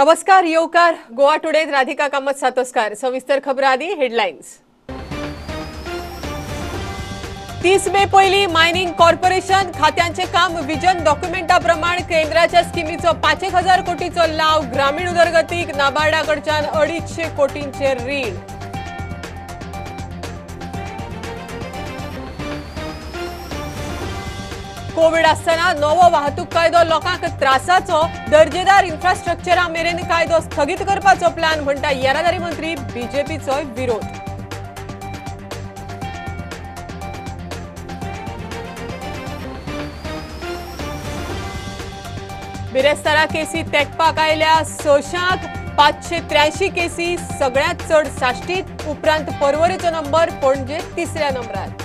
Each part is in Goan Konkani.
नमस्कार येवकार गोवा टुडे राधिका कामत सातोस्कार। सविस्तर खबर आदी हेडलाइन्स। 30 मे पयली मायनिंग कॉर्पोरेशन खात्यांचे काम विजन डॉक्युमेंटा प्रमाण केंद्राच्या स्किमीचो 5,000 कोटीचो लाव ग्रामीण उदरगतीक नाबार्डा कडच्यान 250 कोटींचे रीण। कोविड आसतना नवो वाहतूक कायदो लोकांक त्रासाचो, दर्जेदार इन्फ्रास्ट्रक्चरा मेरेन कायदो स्थगीत करपाचो प्लान म्हणटा येरादारी मंत्री, बीजेपीचो विरोध। बिरेस्तारा केसी तेकपाक आयल्या 600 583 केसी, सगळ्यांत चड साश्टीत, उपरांत पर्वरीचो नंबर, पणजे तिसऱ्या नंबरार।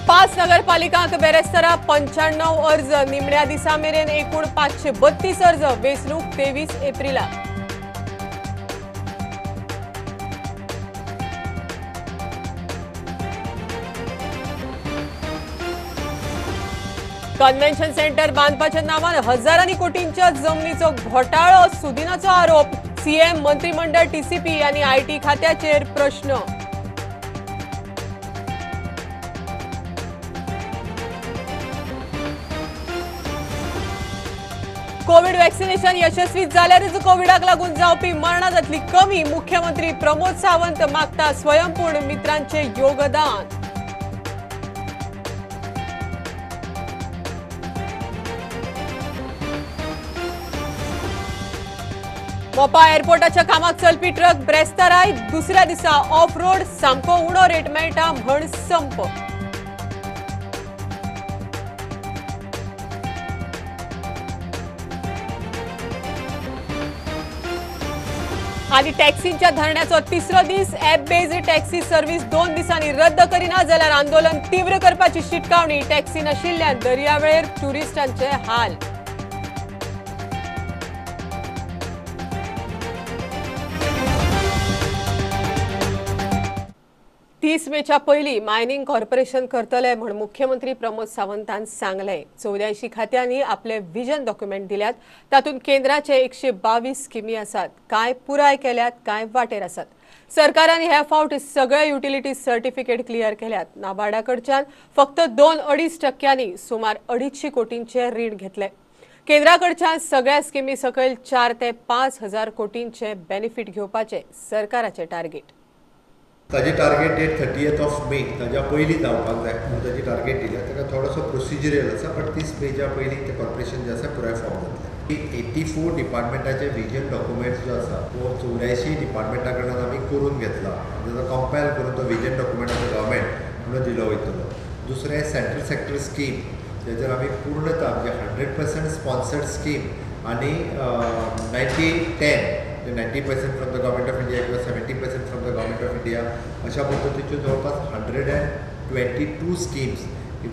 पांच नगरपालिकांक बेरेस्तारा 95 अर्ज, निमण्या दिसा मेरेन एकूण 532 अर्ज, वेंचणूक 23 एप्रिलाक। कन्व्हेन्शन सेंटर बांदपाच्या नावान हजारांनी कोटींच्या जमनीचो घोटाळो, सुदिनाचो आरोप, सीएम, मंत्रिमंडळ, टीसीपी आनी IT खात्याचेर प्रश्न। कोविड वॅक्सिनेशन यशस्वी जाल्यारच कोविडाक लागून जावपी मरणां जातली कमी, मुख्यमंत्री प्रमोद सावंत मागता स्वयंपूर्ण मित्रांचे योगदान। मोपा एअरपोर्टाच्या कामाक चलपी ट्रक ब्रेस्ताराय दुसऱ्या दिसा ऑफ रोड, सामको उणो रेट मेळटा म्हण संप। आनी टॅक्सींच्या धरण्याचो तिसरो दीस, ॲप बेज्ड टॅक्सी सर्व्हिस 2 दिसांनी रद्द करिना जाल्यार आंदोलन तीव्र करपाची शिटकावणी, टॅक्सी नाशिल्ल्यान दर्यावेळेर ट्युरिस्टांचे हाल। तीस मेच्या पयली मायनिंग कॉर्पोरेशन करतले म्हण मुख्यमंत्री प्रमोद सावंतान सांगले। 84 खात्यांनी आपले विजन डॉक्युमेंट दिल्यात, तातूंत केंद्राचे 122 स्किमी आसात, कांय पुराय केल्यात, कांय वाटेर आसात। सरकारान ह्या फावट सगळे युटिलिटी सर्टिफिकेट क्लियर केल्यात। नाबार्डा कडच्यान फक्त 2.5% सुमार 250 कोटींचे रीण घेतले। केंद्रा कडच्यान सगळ्या स्किमी सकयल 4 ते 5 हजार कोटींचे बेनिफीट घेवपाचे सरकाराचे टार्गेट। ताजे टार्गेट डेट 30 मे ताज्या पयलीं जावपाक जाय म्हणून ताजी टार्गेट दिल्या। ताका थोडोसो प्रोसिजरल आसा, बट 30 मेच्या पयलीं तें कॉर्पोरेशन जें आसा पुराय फॉर्म जातलें। 84 डिपार्टमेंटाचे विजन डॉक्युमेंट्स जो आसा तो 84 डिपार्टमेंटा कडल्यान आमी करून घेतला, ताजो कंपायल करून तो विजन डॉक्युमेंट आमकां गव्हर्मेंट म्हणून दिलो वयतलो। दुसरें सेंट्रल सेक्टर स्कीम जेचेर आमी पूर्णता म्हणजे 100% स्पॉन्सर्ड स्कीम आनी 90-10 90% from the government of India किंवा 70% from the government of India अशा पद्दतीच्यो जवळपास 122 स्किम्स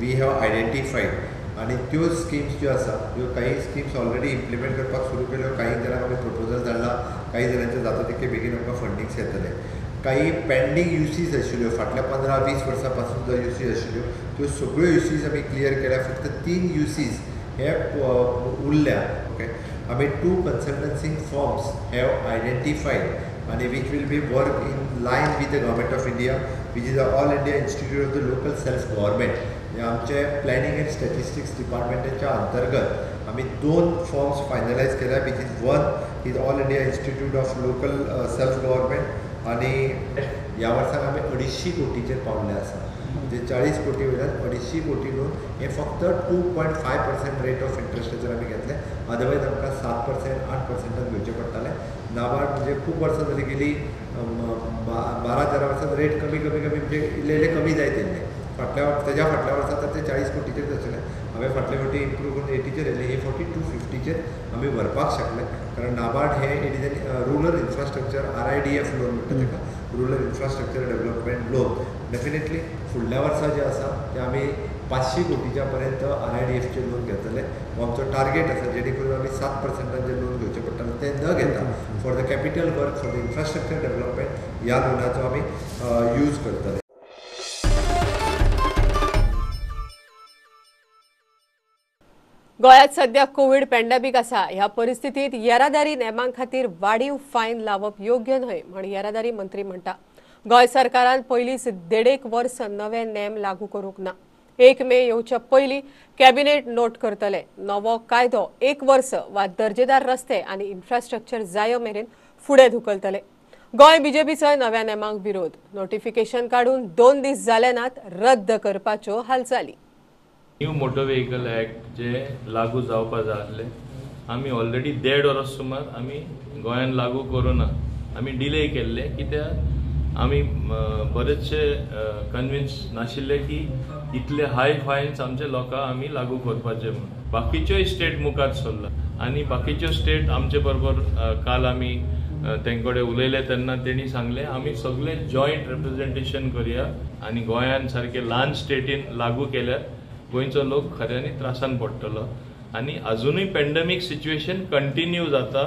we have identified. आनी त्यो स्किम्स ज्यो आसा त्यो काही स्किम्स ऑलरेडी इम्प्लिमेंट करपाक सुरू केल्यो, काही जाणांक आमी प्रपोजल धाडला, काही जाणांचे जाता तितके बेगीन आमकां फंडींग्स येतले। काही पेंडींग युसीज आशिल्ल्यो फाटल्या 15-20 वर्सां पासून ज्यो युसीज आशिल्ल्यो त्यो सगळ्यो युसीज आमी क्लियर केल्या। फक्त 3 युसीज हे उरल्या। ओके, आमी 2 कन्सल्टन्सी फॉर्म्स have identified आनी which will be work in line with the government of India, which is all India institute of the local self government. आमचे प्लॅनिंग अँड स्टॅटिस्टिक्स डिपार्टमेंटाच्या अंतर्गत आमी 2 फॉर्म्स फायनलायज केल्या, which is one is all India institute of local self government आनी ह्या वर्साक आमी 250 कोटीचेर पावल्ले आसा। म्हणजे 40 कोटी वयल्यान 250 कोटी लोन हे फक्त 2.5% रेट ऑफ इंट्रस्टाचेर आमी घेतले, अदरवायज आमकां 7% 8% घेवचें पडटालें। नाबार्ड म्हणजे खूब वर्सां जाली गेली 12-13 वर्सां रेट कमी कमी कमी म्हणजे इल्ले इल्ले कमी जायत येयल्ले। फाटल्या तेज्या फाटल्या वर्सा तर ते 40 कोटीचेर आशिल्ले, हांवें फाटले फावटी इम्प्रूव करून 80चेर येयले, हे फावटी 250चेर आमी व्हरपाक शकले। कारण नाबार्ड हे it is an rural infrastructure RIDF loan म्हणटा ताका, rural infrastructure development loan. Definitely फुडल्या वर्सा जें आसा तें आमी 500 कोटीच्या पर्यंत RIDFचें लोन घेतले, हो आमचो टार्गेट आसा, जेणे करून आमी 7% जें लोन घेवचें पडटालें तें न घेता for the capital work, for the infrastructure development ह्या लोनाचो आमी यूज करतले। गोंयांत सध्या कोवीड पॅन्डेमीक आसा. ह्या परिस्थितीत येरादारी नेमां खातीर वाडीव फायन लावप योग्य न्हय म्हण येरादारी मंत्री म्हणटा. गोंय सरकारान पयलींच 1.5 वर्स नवे नेम लागू करूंक ना. 1 मे येवच्या पयलीं कॅबिनेट नोट करतले. नवो कायदो 1 वर्स वा दर्जेदार रस्ते आनी इन्फ्रास्ट्रक्चर जाय मेरेन फुडें धुकलतले. गोंय बीजेपीचो नव्या नेमांक विरोध. नोटिफिकेशन काडून 2 दीस जाले नात, रद्द करपाच्यो हालचाली. न्यू मोटर व्हेकल ऍक्ट जे लागू जावपा जाय आसले आमी ऑलरेडी 1.5 वर्स सुमार आमी गोंयान लागू करूना, आमी डिले केल्ले कित्याक आमी बरेचशे कन्विन्स नाशिल्ले की इतले हाय फायन्स आमचे लोकांक आमी लागू करपाचे म्हणून. बाकीच्योय स्टेट मुखार सरला आनी बाकीच्यो स्टेट आमचे बरोबर काल आमी तेंचे कडेन उलयले तेन्ना तेणी सांगलें आमी सगळे जॉयंट रिप्रेझेंटेशन करया आनी गोंयान सारके ल्हान स्टेटीन लागू केल्यार गोंयचो लोक खऱ्यांनी त्रासान पडटलो. आनी अजुनूय पॅन्डेमीक सिच्युएशन कंटिन्यू जाता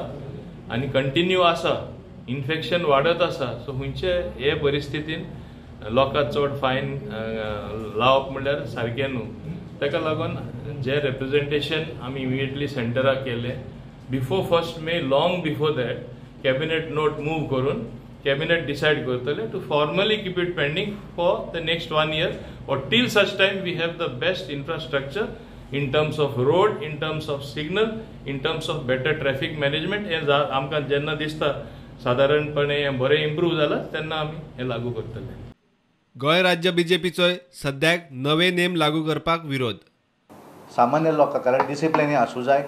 आनी कंटिन्यू आसा, इन्फेक्शन वाडत आसा. सो खंयचे हे परिस्थितीन लोकांक चड फायन लावप म्हणल्यार सारकें न्हू. ताका लागून जे रिप्रेझेंटेशन आमी इमिडिएटली सेंटराक केलें before 1 May, long before that cabinet note move करून कॅबिनेट डिसायड करतले to formally keep it pending for the next 1 year or till such time we have the best infrastructure in terms of road, in terms of signal, in terms of better traffic management. हें आमकां जेन्ना दिसता सादारणपणे हें बरें इम्प्रूव जालां तेन्ना आमी हें लागू करतले. गोंय राज्य बीजेपीचोय सद्याक नवे नेम लागू करपाक विरोध. सामान्य लोकांक कारण डिसिप्लिन आसूं जाय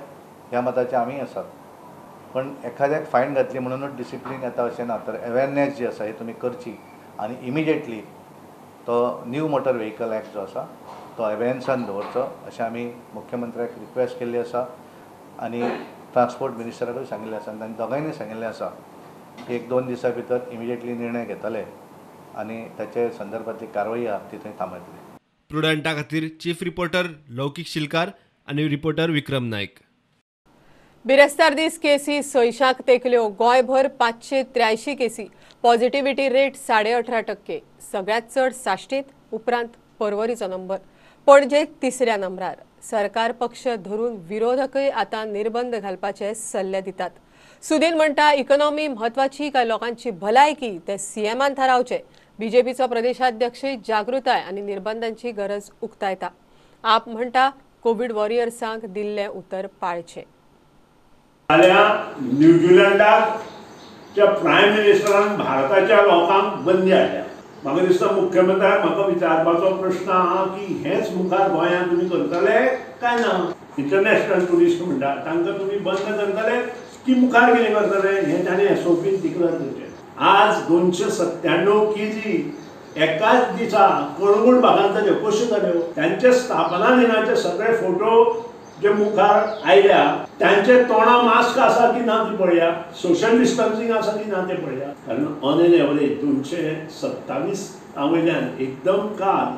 ह्या मताचे आमी आसात, पण एखाद्याक फायन घातली म्हणूनच डिसिप्लीन येता अशें ना, तर अवेरनेस जी आसा ही तुमी करची आनी इमिडिएटली तो न्यू मोटर व्हेकल ऍक्ट जो आसा तो अवेरनेसान दवरचो अशें आमी मुख्यमंत्र्याक रिक्वेस्ट केल्ली आसा आनी ट्रान्सपोर्ट मिनिस्टराकूय सांगिल्लें आसा आनी तांणी दोगांयनी सांगिल्लें आसा की 1-2 दिसां भितर इमिडिएटली निर्णय घेतले आनी ताचे संदर्भांतली कारवाई आहा ती थंय थांबयतले. प्रुडंटा खातीर चीफ रिपोर्टर लौकीक शिलकार आनी रिपोर्टर विक्रम नायक. बिरेस्तार दीस केसी 600 तेकल्यो. गोंयभर 583 केसी, पॉझिटिव्हिटी रेट 18.5%. सगळ्यात चड साश्टीत, उपरांत पर्वरीचो नंबर, पणजे 3ऱ्या नंबरार. सरकार पक्ष धरून विरोधकय आतां निर्बंध घालपाचे सल्ले दितात. सुदीन म्हणटा इकॉनॉमी म्हत्वाची काय लोकांची भलायकी ते सीएमान थारावचे. बीजेपीचो प्रदेशाध्यक्ष जागृताय आनी निर्बंधांची गरज उक्तायता. आप म्हणटा कोवीड वॉरियर्सांक दिल्लें उतर पाळचें. जाल्यार न्यूझिलंडाच्या प्रायम मिनिस्टरान भारताच्या लोकांक बंदी हाडल्या. म्हाका दिसता मुख्यमंत्र्याक म्हाका विचारपाचो प्रश्न आहा की हेच मुखार गोंयांत तुमी करतले काय ना? इंटरनॅशनल ट्युरिस्ट म्हणटा तांकां तुमी बंद करतले की मुखार कितें करतले हें ताणें एसओपीन डिक्लेर करचें. आज 297 केजी एकाच दिसा कळंगूट भागांत जाल्यो. कश्यो जाल्यो? तांचे स्थापना दिनाचे सगळे फोटो जे मुखार आयल्या तांचे तोंडा मास्क आसा की ना ती पळया, सोशल डिस्टन्सिंग आसा की ना तें पळया. कारण ऑन एन एवरेज 227 वयल्यान एकदम काल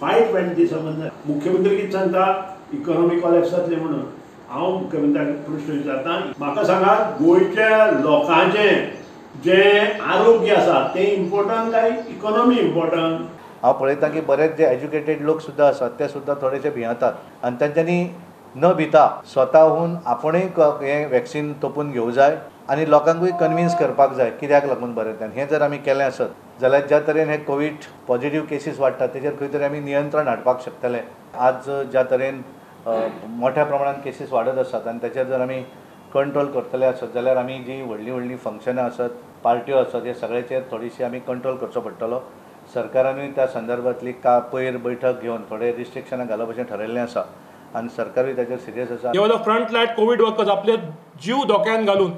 527. मुख्यमंत्री कितें सांगता इकॉनॉमी कॉलॅप्स जातली म्हणून. हांव मुख्यमंत्र्याक प्रश्न विचारता, म्हाका सांगात गोंयच्या लोकांचें जें आरोग्य आसा तें इम्पॉर्टंट काय इकॉनॉमी इम्पॉर्टंट? हांव पळयता की बरेच जे एज्युकेटेड लोक सुद्दां आसात ते सुद्दां थोडेशे भियेतात आनी तांच्यांनी न भिता स्वताहून आपणूय हें वॅक्सीन तोपून घेवं जाय आनी लोकांकूय कन्विन्स करपाक जाय कित्याक लागून बरें तें. हें जर आमी केलें आसत जाल्यार ज्या तरेन हे कोवीड पॉझिटिव्ह केसीस वाडटात तेजेर खंय तरी आमी नियंत्रण हाडपाक शकतले. आज ज्या तरेन मोठ्या प्रमाणान केसीस वाडत आसात आनी तेचेर जर आमी कंट्रोल करतले आसत जाल्यार आमी जी व्हडलीं व्हडलीं फंक्शनां आसत, पार्ट्यो आसत, हे सगळ्याचेर थोडीशी आमी कंट्रोल करचो पडटलो. सरकारानूय त्या संदर्भांतली का पयर बैठक घेवन थोडे रिस्ट्रिक्शनां घालप अशें ठरयल्लें आसा आनी सरकारूय ताचेर सिरियस आसा. They were the front line COVID workers. आपले जीव धोक्यान घालून,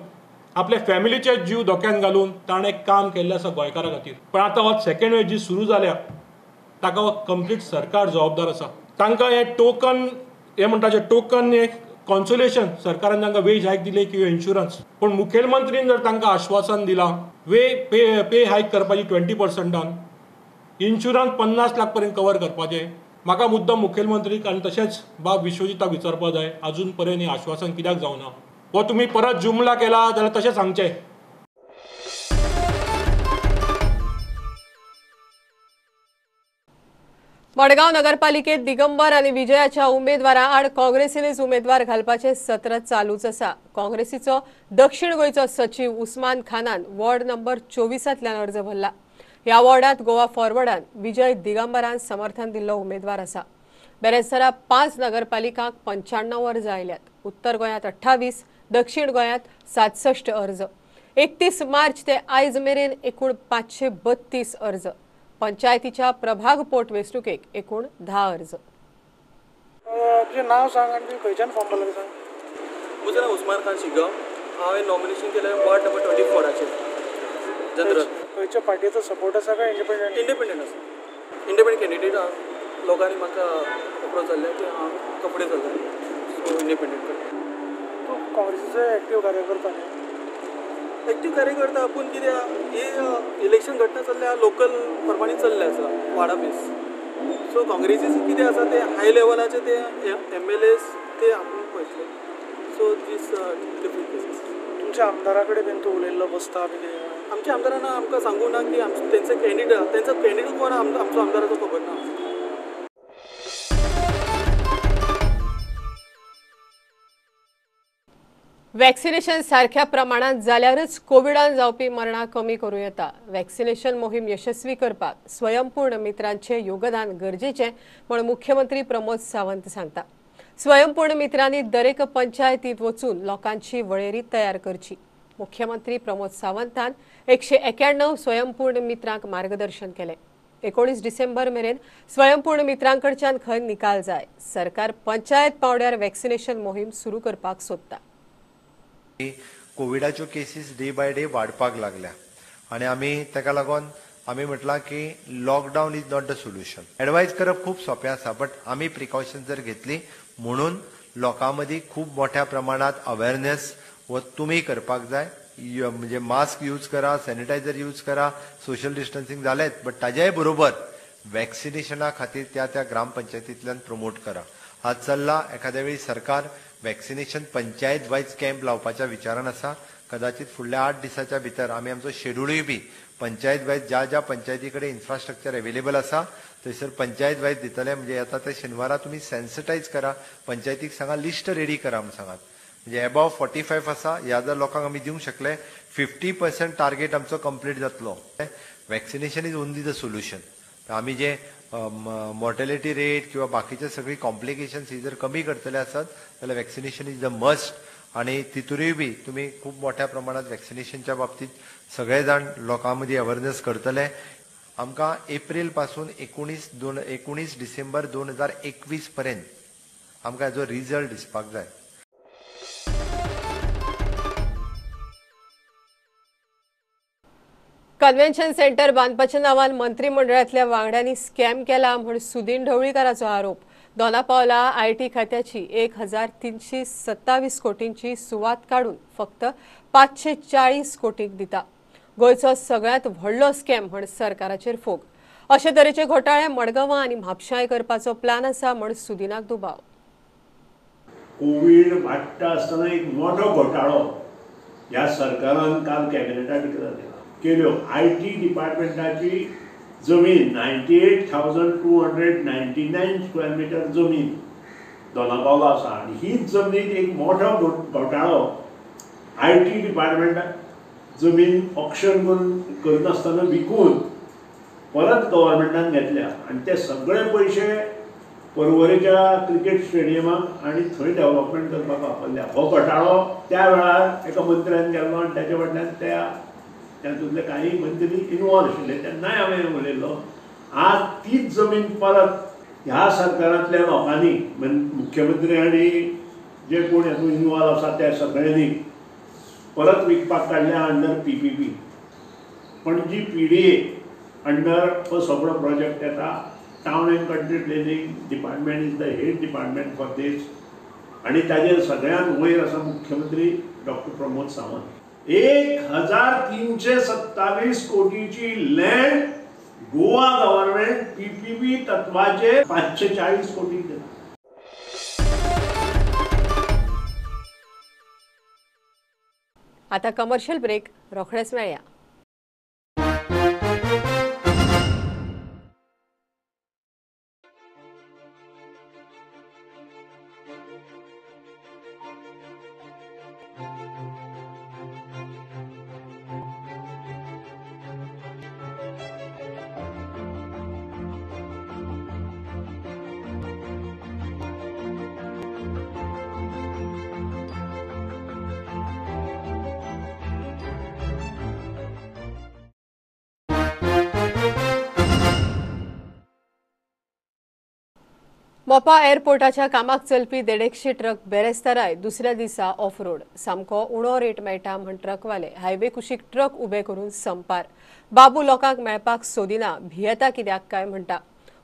आपले फॅमिलीचे जीव धोक्यान घालून ताणें काम केल्लें आसा गोंयकारां खातीर. पण आतां हो सेकंड वेव जी सुरू जाल्या ताका हो कंप्लीट सरकार जबाबदार आसा. तांकां हें टोकन, हें म्हणटा जें टोकन हें कॉन्सोलेशन सरकारान तांकां वेज हायक दिले किंवा इन्शुरन्स, पूण मुखेलमंत्रीन जर तांकां आश्वासन दिलां वे पे हायक करपाची 20%, इन्शुरन्स 50 लाख पर्यंत कवर करपाचें, म्हाका मुद्दम मुखेलमंत्रीक आनी तशेंच बाब विश्वजीताक विचारपाक जाय अजून पर्यंत हें आश्वासन कित्याक जावना? हो तुमी परत जुमला केला जाल्यार तशें सांगचें. मडगांव नगरपालिकेत दिगंबर आनी विजयाच्या उमेदवारा आड काँग्रेसीनेच उमेदवार घालपाचे सत्र चालूच आसा। काँग्रेसीचो दक्षिण गोंयचो सचीव उस्मान खानान वॉर्ड नंबर 24तल्यान अर्ज भरला। ह्या वॉर्डात गोवा फॉरवर्डान विजय दिगंबरान समर्थन दिल्लो उमेदवार आसा। बेरेस्तारा 5 नगरपालिकांक 95 अर्ज आयल्यात। उत्तर गोंयांत 28, दक्षिण गोंयांत 67 अर्ज। 31 मार्च ते आयज मेरेन एकूण 532 अर्ज। पंचायतीच्या प्रभाग पोटवेंचणुकेक एकूण 10 अर्ज। तुजें नांव सांग आनी खंयच्यान फॉर्म भरला तें सांग। म्हजें नांव उस्मान खान शिगांव। हांवें नॉमिनेशन केलें वॉर्ड नंबर 24 जनरल। खंयच्या पार्टीचो सपोर्ट आसा काय इंडिपेंडंट? इंडिपेंडंट आसा, इंडिपेंडंट कॅन्डिडेट आहा। लोकांनी म्हाका अप्रोच जाल्लें की हांव कपडे चलता, सो इंडिपेंडंट। तूं काँग्रेसीचो एक्टीव कार्यकर्ता न्ही? एक्टीव कार्यकर्ता पूण कितें हे इलेक्शन घटना चल्ल्या लोकल प्रमाणे चल्लें आसा वाडा बेस। सो काँग्रेसीचें कितें आसा तें हाय लेवलाचें ते MLAs ते आपूण पळयतले। So these different cases. तुमच्या आमदारा कडेन बीन तूं उलयल्लो बसता बी कितें? आमच्या आमदारान आमकां सांगूं ना की तेंचो कॅन्डिडेट, तेंचो कॅन्डिडेट कोण आमचो आमदाराचो खबर ना। वॅक्सिनेशन सारख्या प्रमाणात जाल्यारच कोविडान जावपी मरणां कमी करूं येता। वॅक्सिनेशन मोहीम यशस्वी करपाक स्वयंपूर्ण मित्रांचे योगदान गरजेचें म्हूण मुख्यमंत्री प्रमोद सावंत सांगता। स्वयंपूर्ण मित्रांनी दरेक पंचायतींत वचून लोकांची वळेरी तयार करची। मुख्यमंत्री प्रमोद सावंतान 191 स्वयंपूर्ण मित्रांक मार्गदर्शन केलें। 19 डिसेंबर मेरेन स्वयंपूर्ण मित्रांकडच्यान खंय निकाल जाय। सरकार पंचायत पावंड्यार वॅक्सिनेशन मोहीम सुरू करपाक सोदता। कोविडाच्यो केसीस डे बाय डे वाडपाक लागल्या आनी आमी ताका लागून आमी म्हटलां की lockdown is not the solution. Advise करप खूब सोंपें आसा, बट आमी प्रिकॉशन जर घेतली म्हणून लोकां मदीं खूब मोठ्या प्रमाणांत अवेरनेस हो तुमी करपाक जाय। म्हणजे मास्क यूज करा, सॅनिटायझर यूज करा, सोशल डिस्टन्सिंग जालेंच, बट ताज्याय बरोबर वॅक्सिनेशना खातीर त्या त्या ग्रामपंचायतींतल्यान प्रमोट करा। आज चल्ला एखाद्या वेळी सरकार वॅक्सिनेशन पंचायत वायज कॅम्प लावपाच्या विचारान आसा। कदाचित फुडल्या 8 दिसाच्या भितर आमी आमचो शेड्यूलूय बी पंचायत वायज ज्या ज्या पंचायती कडेन इन्फ्रास्ट्रक्चर अवेलेबल आसा थंयसर पंचायत वायज दितले। म्हणजे येता ते शेनवारा तुमी सेन्सिटायज करा, पंचायतीक सांगा लिस्ट रेडी करा म्हूण सांगात। म्हणजे एबाव 45 आसा ह्या जर लोकांक आमी दिवंक शकले 50% टार्गेट आमचो कंप्लीट जातलो। Vaccination is only the solution. आमी जे मॉर्टेलिटी रेट किंवा बाकीचे सगळी कॉम्प्लिकेशन्स ही जर कमी करतले आसत जाल्यार वॅक्सिनेशन is the must. आनी तितूनय बी तुमी खूब मोठ्या प्रमाणात वॅक्सिनेशनच्या बाबतीत सगळे जाण लोकां मदीं अवेरनेस करतले। आमकां एप्रील पासून 19 डिसेंबर 2021 पर्यंत आमकां हाजो रिजल्ट दिसपाक जाय। कन्व्हेन्शन सेंटर बांदपाच्या नांवान मंत्रिमंडळांतल्या वांगड्यांनी स्कॅम केला म्हूण सुदीन ढवळीकाराचो आरोप। दोनापावला IT खात्याची 1327 कोटींची सुवात काडून फक्त 540 कोटींक दिता। गोंयचो सगळ्यांत व्हडलो स्कॅम म्हूण सरकाराचेर फोग। अशे तरेचे घोटाळे मडगांवां आनी म्हापशांय करपाचो प्लान आसा म्हूण सुदीनाक दुबाव। कोवीड वाडटा आसतना एक मोठो घोटाळो ह्या सरकारान काल कॅबिनेटाक डिक्लेर केला। केल्यो IT डिपार्टमेंटाची जमीन 98,299 स्क्वेअर मिटर जमीन दोनापावला आसा आनी हीच जमनीत एक मोठो घोटाळो IT डिपार्टमेंटाक जमीन ऑक्शन करून करनासतना विकून परत गव्हर्मेंटान घेतल्या आनी ते सगळे पयशे पर्वरेच्या क्रिकेट स्टेडियमाक आनी थंय डेव्हलपमेंट करपाक वापरल्या। हो घोटाळो त्या वेळार एका मंत्र्यान केल्लो आनी ताच्या फाटल्यान त्या तातूंतले काही मंत्री इनवॉल्व आशिल्ले तेन्नाय हांवें उलयल्लो। आज तीच जमीन परत ह्या सरकारांतल्या लोकांनी मुख्यमंत्री आनी जे कोण हातूंत इनवॉल्व आसा त्या सगळ्यांनी परत विकपाक काडल्या under PPP. Panaji PDA under हो सगळो प्रोजेक्ट येता। Town and country planning department is the head department for this आनी ताजेर सगळ्यांत वयर आसा मुख्यमंत्री डॉक्टर प्रमोद सावंत। 1327 कोटीची लँड गोवा गव्हर्मेंट PPP तत्वाचे 540 कोटी दिला। आता कमर्शियल ब्रेक, रोखडेच मेळया। मोपा एअरपोर्टाच्या कामाक चलपी 150 ट्रक बेरेस्ताराय दुसऱ्या दिसा ऑफ रोड. सामको उणो रेट मेळटा म्हण ट्रकवाले हायवे कुशीक ट्रक उबे करून संपार. बाबू लोकांक मेळपाक सोदिना, भियेता कित्याक काय म्हणटा.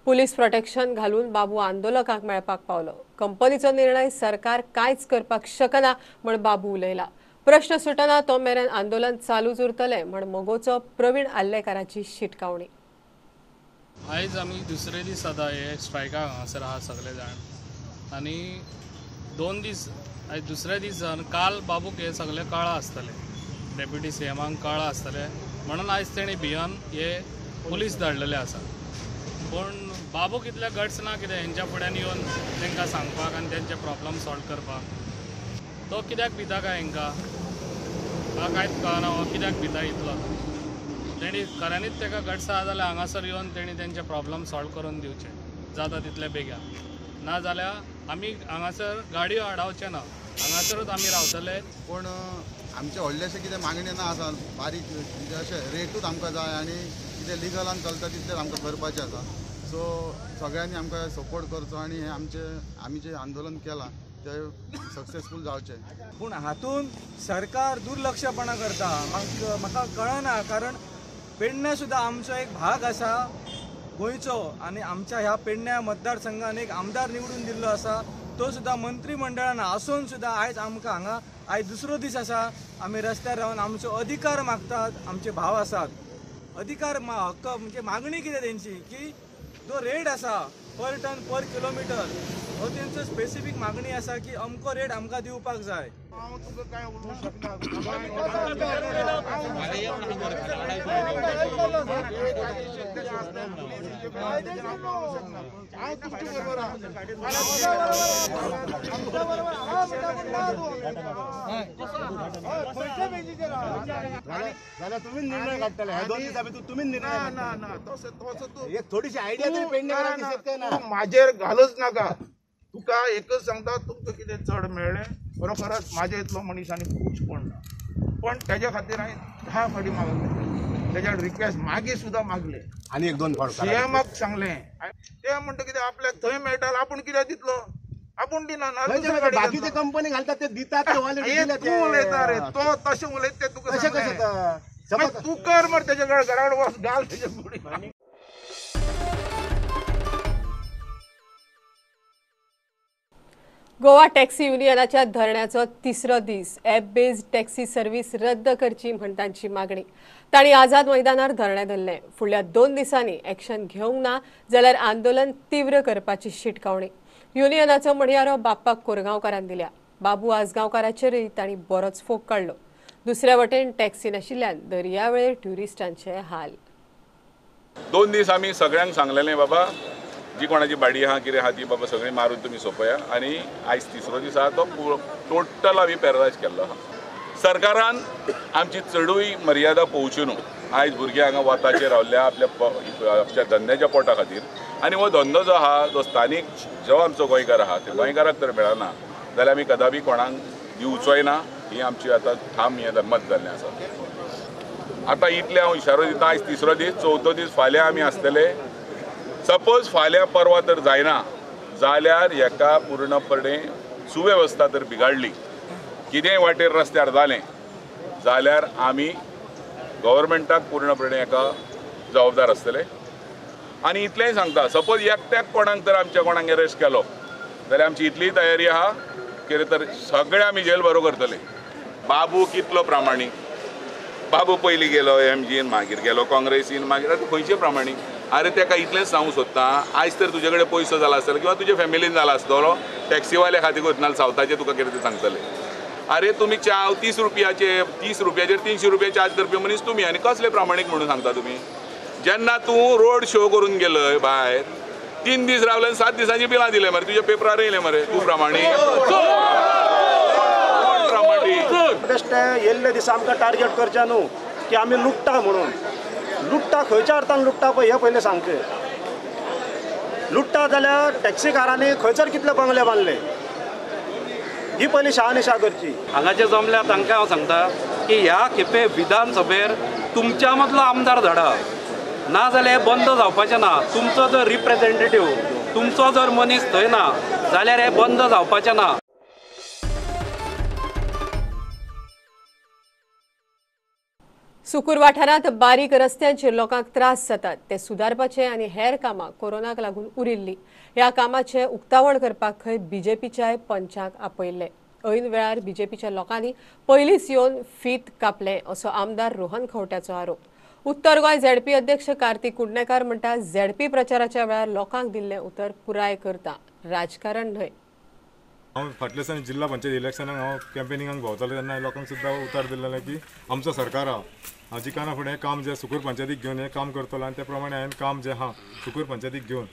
पुलीस प्रोटेक्शन घालून बाबू आंदोलकांक मेळपाक पावलो. कंपनीचो निर्णय सरकार कांयच करपाक शकना म्हण बाबू उलयला. प्रश्न सुटना तो मेरेन आंदोलन चालूच उरतलें म्हण मगोचो प्रवीण आल्लेकाराची शिटकावणी. आयज आमी दुसरे दीस आतां हे स्ट्रायकाक हांगासर आहा सगळे जाण आनी 2 दीस आयज दुसरे दीस जावन काल बाबूक हे सगळे कळ्ळां आसतलें, डेप्युटी सी एमाक कळ्ळां आसतलें म्हणून आयज तेणी भियन हे पुलीस धाडलेले आसा. पूण बाबूक इतले गट्स ना कितें हेंच्या फुड्यान येवन तांकां सांगपाक आनी तेंचे प्रॉब्लम सॉल्व करपाक. तो कित्याक भिता काय हेंकां म्हाका कांयच कळना, हो कित्याक भिता इतलो. तेणी खऱ्यांनीच ताका गट्स आसा जाल्यार हांगासर येवन तेणी तेंचे प्रॉब्लम सॉल्व करून दिवचे जाता तितले बेगीन, ना जाल्यार आमी हांगासर गाडयो आडावचे ना, हांगासरूच आमी रावतले. पूण आमचे व्हडलेशे कितें मागणी ना आसा, बारीक म्हणजे अशें रेटूच आमकां जाय आनी कितें लिगलान चलता तितलेंच आमकां करपाचें आसा. सो सगळ्यांनी आमकां सपोर्ट करचो आनी हें आमचें आमी जें आंदोलन केलां तें सक्सेसफूल जावचें. पूण हातूंत सरकार दुर्लक्षपणा करता म्हाका कळना, कारण पेडण्या सुद्दां आमचो एक भाग आसा गोंयचो आनी आमच्या ह्या पेडण्या मतदारसंघान एक आमदार निवडून दिल्लो आसा, तो सुद्दां मंत्रीमंडळान आसून सुद्दां आयज आमकां हांगा आयज दुसरो दीस आसा आमी रस्त्यार रावन आमचो अधिकार मागतात. आमचे भाव आसात, अधिकार हक्क म्हणजे मागणी कितें तेंची की जो रेट आसा पर टन पर किलोमिटर हो तेंचो स्पेसिफीक मागणी आसा की अमको रेट आमकां दिवपाक जाय. हांव तुका काय उलोवंक शकना, हांव तुमचे बरोबर जाल्यार तुमी निर्णय काडटले. ह्या 2 दिसां भितर तुमी निर्णय ना ना तसो तसो तूं एक थोडीशी आयडिया तरी पेडणेकारांक दिसत काय ना. म्हाजेर घालच नाका. तुका एकच सांगता, तुमकां कितें चड मेळ्ळें खरोखरच म्हाजे इतलो मनीस आनी खूश कोण ना, पण तेज्या खातीर हांवें 10 फावटी मागलें, तेज्या रिक्वेस्ट मागीर सुद्दां मागलें आनी 1-2 फावट सीएमाक सांगलें. ते म्हणटा कितें आपल्याक थंय मेळटा आपूण कित्याक दितलो, आपूण दिना. बाकीचे कंपनी घालतात ते दितात, तूं उलयता रे, तो तशें उलयता ते तुका सांगलें, तूं कर मरे तेजे कडेन घरा कडेन वच घाल तेजे फुडें. गोवा टॅक्सी युनियनाच्या धरण्याचो तिसरो दीस. ॲप बेस्ड टॅक्सी सर्व्हिस रद्द करची म्हण तांची मागणी. तांणी आझाद मैदानार धरणें धरलें. फुडल्या 2 दिसांनी एक्शन घेवंक ना जाल्यार आंदोलन तीव्र करपाची शिटकावणी युनियनाचो म्हणयारो बाप्पा कोरगांवकारान दिल्या. बाबू आजगांवकाराचेरय तांणी बरोच फोग काडलो. दुसऱ्या वटेन टॅक्सी नाशिल्ल्यान दर्यावेळेर ट्युरिस्टांचे हाल. 2 दीस आमी सगळ्यांक सांगलेलें बाबा जी कोणाची बाडी आहा कितें आहा ती बाबा सगळी मारून तुमी सोंपया, आनी आयज तिसरो दीस आहा तो टोटल आमी पॅरलायज केल्लो आहा. सरकारान आमची चडूय मर्यादा पळोवची न्हू. आयज भुरगे हांगा वताचेर रावल्या आपल्या आपल्या धंद्याच्या पोटा खातीर, आनी हो धंदो जो आहा जो स्थानीक जो आमचो गोंयकार आहा ते गोंयकाराक तर मेळना जाल्यार आमी कदापी कोणाक दिवचोय ना, ही आमची आतां ठाम हें मत जाल्लें आसा. आतां इतलें हांव इशारो दिता, आयज तिसरो दीस, चवथो दीस फाल्यां आमी आसतले. सपोज फाल्यां परवा तर जायना जाल्यार हेका पूर्णपणे सुवेवस्था तर बिगाडली, कितेंय वाटेर रस्त्यार जालें जाल्यार आमी गव्हर्मेंटाक पूर्णपणे हेका जबाबदार आसतले. आनी इतलेंय सांगता, सपोज एकट्याक कोणाक तर आमच्या कोणाक अरेस्ट केलो जाल्यार आमची इतली तयारी आहा कितें तर सगळे आमी जेल भरो करतले. बाबू कितलो प्रामाणीक, बाबू पयलीं गेलो एमजीन, मागीर गेलो काँग्रेसीन, मागीर आतां खंयचे प्रामाणीक. अरे तेका इतलेंच सांगूंक सोदता, आयज तर तुजे कडेन पयसो जाला आसतलो किंवा तुजे फॅमिलीन जाला आसतलो, टॅक्सीवाल्या खातीर वतना सावथाचें तुका कितें तें सांगतले. अरे तुमी 30 रुपयाचे 30 रुपयाचेर 300 रुपया चार्ज करपी मनीस तुमी, आनी कसले प्रामाणीक म्हणून सांगता तुमी. जेन्ना तूं रोड शो करून गेलय भायर, 3 दीस रावले आनी 7 दिसांची बिलां दिले मरे, तुज्या पेपरार येयलें मरे, तूं प्रामाणीक. बेश्टे येयल्ले दिसा आमकां टार्गेट करचें न्हू की आमी लुट्टा म्हणून. लुट्टा खंयच्या अर्थान लुट्टा पळय हें पयलें सांगचें. लुट्टा जाल्यार टॅक्सीकारांनी खंयसर कितले बंगले बांदले ही पयली शहानिशा करची. हांगा जे जमल्या तांकां हांव सांगता की ह्या खेपे विधानसभेर तुमच्या मदलो आमदार धाडा, ना जाल्यार बंद जावपाचें ना. तुमचो जो रिप्रेझेंटेटीव तुमचो जर मनीस थंय ना जाल्यार हें बंद जावपाचें ना. सुकूर वाठारांत बारीक रस्त्यांचेर लोकांक त्रास जातात ते सुदारपाचे आनी हेर कामां कोरोनाक लागून उरिल्ली. ह्या कामाचें उक्तावण करपाक खंय बीजेपीच्याय पंचाक आपयल्ले. ऐन वेळार बीजेपीच्या लोकांनी पयलींच येवन फीत कापले असो आमदार रोहन खंवट्याचो आरोप. उत्तर गोंय झेडपी अध्यक्ष कार्तिक कुडणेकार म्हणटा झेडपी प्रचाराच्या वेळार लोकांक दिल्लें उतर पुराय करता, राजकारण न्हय. हांव फाटल्या दिसांनी जिल्ला पंचायत इलेक्शनाक हांव कॅम्पेनिंगाक भोंवतालो तेन्ना लोकांक सुद्दां उतर दिल्लें की आमचो सरकार आहा, हांव जिकाना फुडें हें काम जें सुकूर पंचायतीक घेवन हें काम करतलो आनी ते प्रमाणे हांवें काम जें आहा सुकूर पंचायतीक घेवन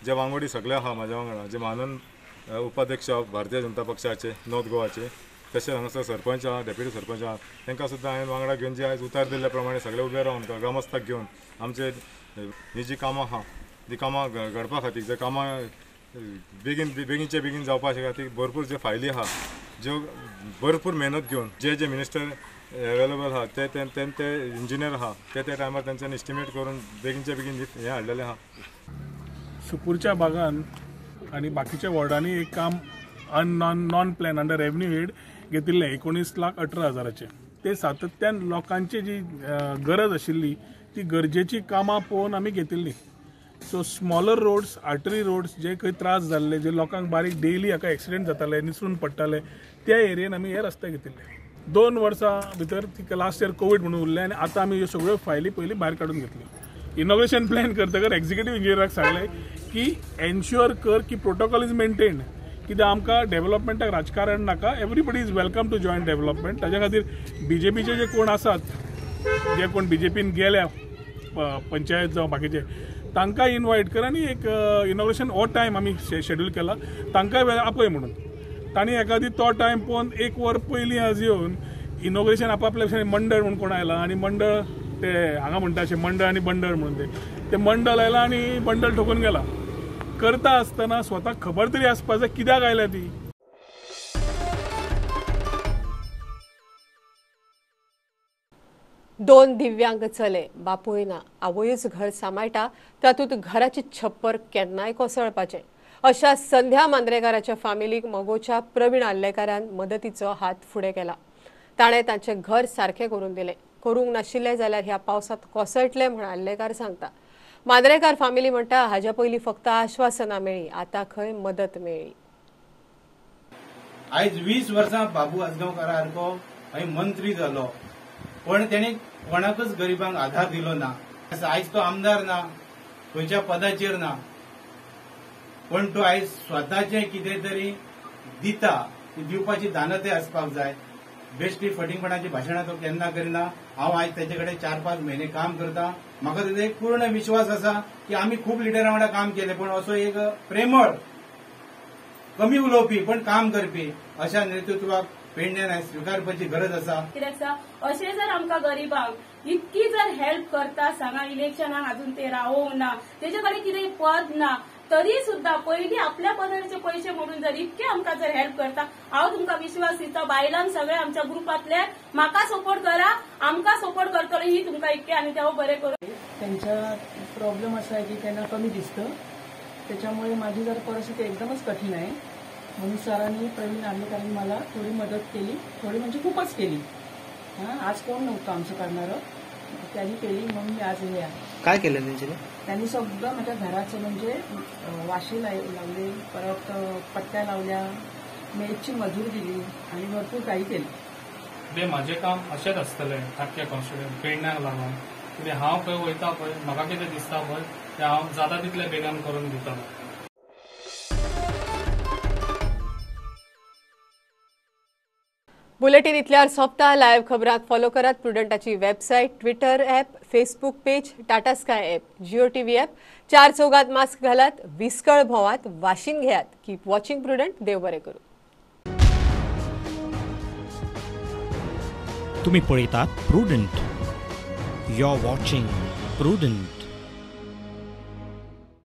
जे वांगडी सगळे आहा म्हाज्या वांगडा, जे मानन उपाध्यक्ष भारतीय जनता पक्षाचे नॉर्थ गोवाचे, तशेंच हांगासर सरपंच आहा, डेप्युटी सरपंच आहा, तांकां सुद्दां हांवें वांगडा घेवन जे आयज उतार दिल्ल्या प्रमाणे सगळे उबे रावन ग्रामस्थाक घेवन आमचे ही जी कामां आहा ती कामां घडपा खातीर, जे कामां बेगीन बेगीनचे बेगीन जावपा खातीर भरपूर जे फायली आहा ज्यो भरपूर मेहनत घेवन जे जे मिनिस्टर एवेलेबल आहा ते ते इंजिनियर आहा ते त्या टायमार तेंच्यांनी एस्टिमेट करून बेगीनचे बेगीन हें हाडलेलें आहा. सुकूरच्या भागान आनी बाकीच्या वॉर्डांनी एक काम non plan under revenue head घेतिल्लें 19,18,000 ते सातत्यान लोकांची जी गरज आशिल्ली ती गरजेची कामां पळोवन आमी घेतिल्ली. So smaller roads, artery roads जे खंय त्रास जाल्ले, जे लोकांक बारीक डेली हाका एक्सिडेंट जाताले, निसरून पडटाले, त्या एरियेन आमी हे रस्ते घेतिल्ले. 2 वर्सां भितर तिका लास्ट इयर कोवीड म्हणून उरलें आनी आतां आमी ह्यो सगळ्यो फायली पयलीं भायर काडून घेतल्यो. इनॉग्रेशन प्लॅन करतकर एक्झिक्युटीव इंजिनियराक सांगलें की एन्श्योर कर की प्रोटोकॉल is maintained, कित्याक आमकां डेव्हलपमेंटाक राजकारण नाका, everybody is welcome to join development. ताच्या खातीर बीजेपीचे जे कोण आसात, जे कोण बीजेपीन गेल्या पंचायत जावं बाकीचे, तांकां इनवायट कर आनी एक इनॉग्रेशन हो टायम आमी शेड्यूल केला, तांकांय वेळ आपय म्हणून. तांणी एकादी तो टायम पळोवन 1 वर पयलीं आज येवन इनॉग्रेशन आपापल्या मंडळ म्हणून कोण आयला आनी मंडळ ते हांगा म्हणटा अशें मंडळ आनी बंडळ म्हणून ते मंडळ आयला आनी बंडल ठोकून गेला. करता आसतना स्वताक खबर तरी आसपा जाय कित्याक आयल्या ती. दोन दिव्यांग चले, बापूय ना, आवयूच घर सांबाळटा, तातूंत घराची छप्पर केन्नाय कोसळपाचें. अशा संध्या मांद्रेकाराच्या फामिलीक मगोच्या प्रवीण आर्लेकारान मदतीचो हात फुडें केला. ताणें तांचें घर सारकें करून दिलें. करूंक नाशिल्लें जाल्यार ह्या पावसांत कोसळटलें म्हूण आर्लेकार सांगता. मांद्रेकार फामिली म्हणटा हाज्या पयलीं फक्त आश्वासनां मेळ्ळी, आतां खंय मदत मेळ्ळी. आयज 20 वर्सां बाबू आजगांवकारा सारको हय मंत्री जालो, पण तेणी कोणाकच गरिबांक आधार दिलो ना. आयज तो आमदार ना, खंयच्या पदाचेर ना, पण तो आयज स्वताचें कितें तरी दिता, ती दिवपाची दानतय आसपाक जाय. बेश्टी फटींगपणाची भाशणां तो केन्ना करिना. हांव आयज तेजे कडेन 4-5 म्हयने काम करता, म्हाका तेजो एक पूर्ण विश्वास आसा की आमी खूब लिडरां वांगडा काम केलें, पण असो एक प्रेमळ, कमी उलोवपी पण काम करपी अशा नेतृत्वाक पेडण्यान स्विकारपाची गरज आसा. कित्याक अशें जर आमकां गरीबांक इतकी जर हेल्प करता सांगा, इलेक्शनाक अजून ते रावोंक ना, तेजे कडेन कितें पद ना, तरी सुद्दां पयलीं आपल्या पदरचे पयशे म्हणून जर इतके आमकां जर हेल्प करता, हांव तुमकां विश्वास दिता, बायलांक सगळे आमच्या ग्रुपांतले म्हाका सपोर्ट करा, आमकां सपोर्ट करतलो ही तुमकां इतके आनी तेव बरें करूं. त्यांचा प्रॉब्लेम असा आहे की त्यांना कमी दिसतं, त्याच्यामुळे माझी जर परिस्थिती एकदमच कठीण आहे, म्हणून सरांनी प्रवीण आर्लेकरांनी मला थोडी मदत केली, थोडी म्हणजे खूपच केली. हां, आज कोण नव्हतं आमचं करणारं, त्यांनी केली म्हणून मी आज हे आहे. काय केलं त्यांच्याने? त्यांनी सगळं माझ्या घराचं म्हणजे वाशी लावले, परत पट्ट्या लावल्या, मेजची मजूर दिली आणि भरपूर काही केलं. ते म्हाजें काम अशेंच आसतलें आख्ख्या कॉन्स्टिट्युएंट पेडण्याक लागून, कित्याक हांव खंय वयता पळय म्हाका कितें दिसता पळय तें हांव जाता तितले बेगान करून दितलो. बुलेटिन इतल्यार सोंपता. लायव्ह खबरांक फॉलो करात प्रुडंटाची website, Twitter app, Facebook page, Tata Sky app, Jio TV app. 4 चौगात mask घालात, विस्कळ भोवात, वाशीन घेयात. Keep watching prudent. देव बरें करूं. तुम्ही पळयतात Prudent. You are watching Prudent.